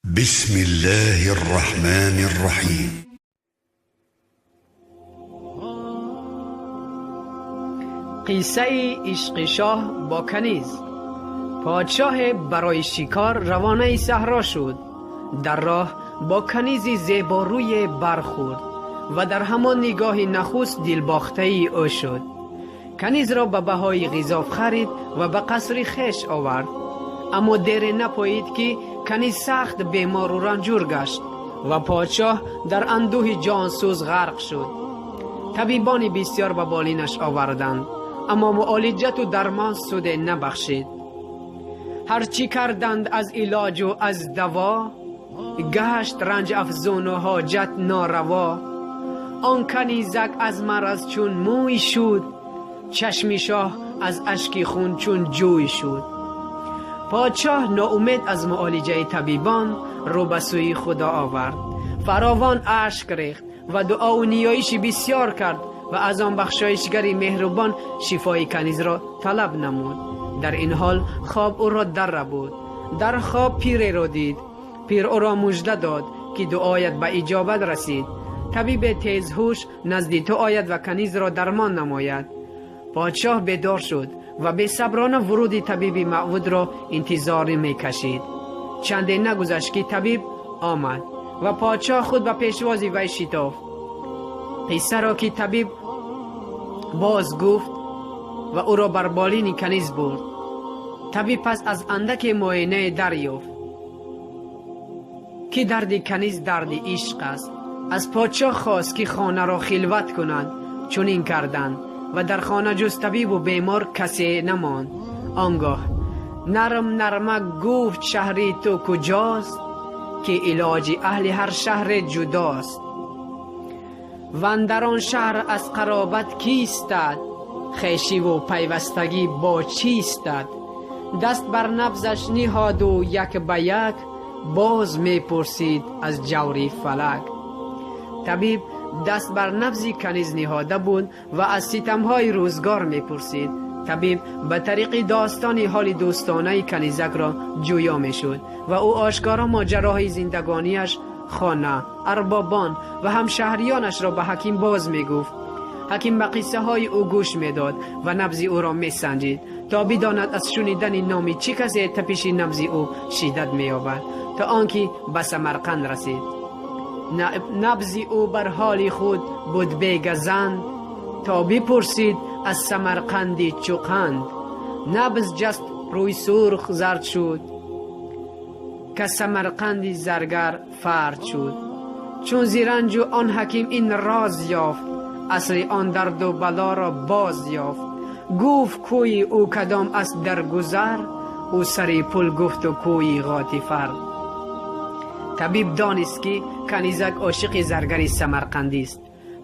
بسم الله الرحمن الرحيم. Қиссаи ишқи шоҳ бо каниз. Подшоҳе барои шикор равонаи саҳро шуд. Дар роҳ бо канизи зеборӯе бархӯрд ва дар ҳамон нигоҳи нахуст дилбохтаи ӯ шуд. Канизро ба баҳои ғизоф харид ва ба қасри хеш овард. Аммо дере напоид, ки каниз сахт бемору ранҷур гашт ва подшоҳ дар андӯҳи ҷонсӯз ғарқ шуд. Табибони бисёр ба болинаш оварданд, аммо муолиҷату дармон суде набахшид. Ҳарчӣ карданд аз илоҷу аз даво, гашт ранҷ афзуну ҳоҷат нораво. Он канизак аз мараз чун мӯй шуд, чашми шоҳ аз ашки хун чун ҷӯй шуд. Подшоҳ ноумед аз муолиҷаи табибон рӯ ба сӯи Худо овард, фаровон ашк рехт ва дуову ниёиши бисёр кард ва аз он бахшоишгари меҳрубон шифои канизро талаб намуд. Дар ин ҳол хоб ӯро даррабуд. Дар хоб пиреро дид. Пир ӯро мужда дод, ки дуоят ба иҷобат расид, табибе тезҳуш назди ту ояд ва канизро дармон намояд. Подшоҳ бедор шуд ва бесаброна вуруди табиби маъвудро интизорӣ мекашид. Чанде нагузашт, ки табиб омад ва подшоҳ худ ба пешвози вай шитофт. Қиссаро ки табиб боз гуфт ва ӯро бар болини каниз бурд. Табиб пас аз андаке муоинае дарёфт, ки дарди каниз дарди ишқ аст. Аз подшоҳ хост, ки хонаро хилват кунад. Чунин карданд ва дар хона ҷуз табибу бемор касе намонд. Он гоҳ нарм нармак гуфт: «Шаҳри ту куҷост, ки илоҷи аҳли ҳар шаҳре ҷудост? Вандар он шаҳр аз қаробат кистад? Хешиву пайвастагӣ бо чистад?» Даст бар набзаш ниҳоду як ба як боз мепурсид аз ҷаври фалак. Табиб даст бар набзи каниз ниҳода буд ва аз ситамҳои рӯзгор мепурсид. Табиб ба тариқи достони ҳоли дӯстонаи канизакро ҷӯё мешуд ва ӯ ошкоро моҷароҳои зиндагониаш, хона, арбобон ва ҳамшаҳриёнашро ба ҳаким боз мегуфт. Ҳаким ба қиссаҳои ӯ гӯш медод ва набзи ӯро месанҷид, то бидонад аз шунидани номи чӣ касе тапиши набзи ӯ шиддат меёбад, то он ки ба Самарқанд расид. Набзи ӯ бар ҳоли худ буд бегазанд, то бипурсид аз самарқанди чуқанд. Набз ҷаст, рӯй сурх зард шуд, ка самарқанди заргар фард шуд. Чун зи ранҷу он ҳаким ин роз ёфт, асли он дарду балоро боз ёфт. Гуфт: «Кӯи ӯ кадом аст дар гузар?» Ӯ сари пул гуфту кӯи Ғотифар. Табиб донист, ки канизак ошиқи заргари самарқандист.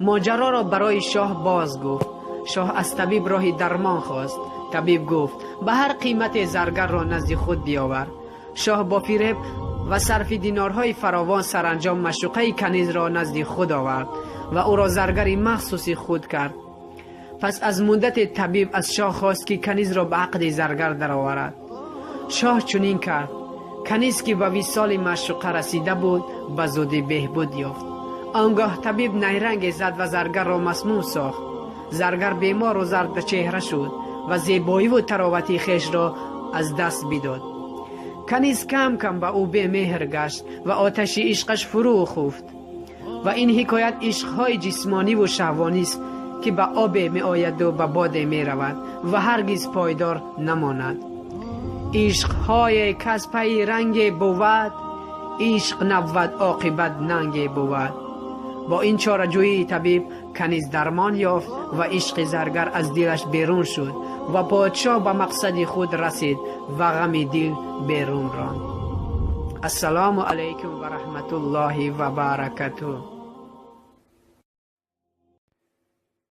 Моҷароро барои шоҳ боз гуфт. Шоҳ аз табиб роҳи дармон хост. Табиб гуфт: «Ба ҳар қимате заргарро назди худ биёвар». Шоҳ бо фиреб ва сарфи динорҳои фаровон саранҷом маъшуқаи канизро назди худ овард ва ӯро заргари махсуси худ кард. Пас аз муддате табиб аз шоҳ хост, ки канизро ба ақди заргар дароварад. Шоҳ чунин кард. Каниз, ки ба висоли маъшуқа расида буд, ба зудӣ беҳбуд ёфт. Он гоҳ табиб найранге зад ва заргарро масмум сохт. Заргар бемору зардчеҳра шуд ва зебоиву таровати хешро аз даст бидод. Каниз кам кам ба ӯ бемеҳр гашт ва оташи ишқаш фурӯ хуфт. Ва ин ҳикоят ишқҳои ҷисмониву шаҳвонист, ки ба обе меояду ба боде меравад ва ҳаргиз пойдор намонад. Ишқҳое каз пайи ранге бувад, ишқ набвад, оқибат нанге бувад. Бо ин чораҷӯии табиб каниз дармон ёфт ва ишқи заргар аз дилаш берун шуд ва подшоҳ ба мақсади худ расид ва ғами дил берун ронд. Ассалому алайкум ва раҳматуллоҳи ва баракатуҳ.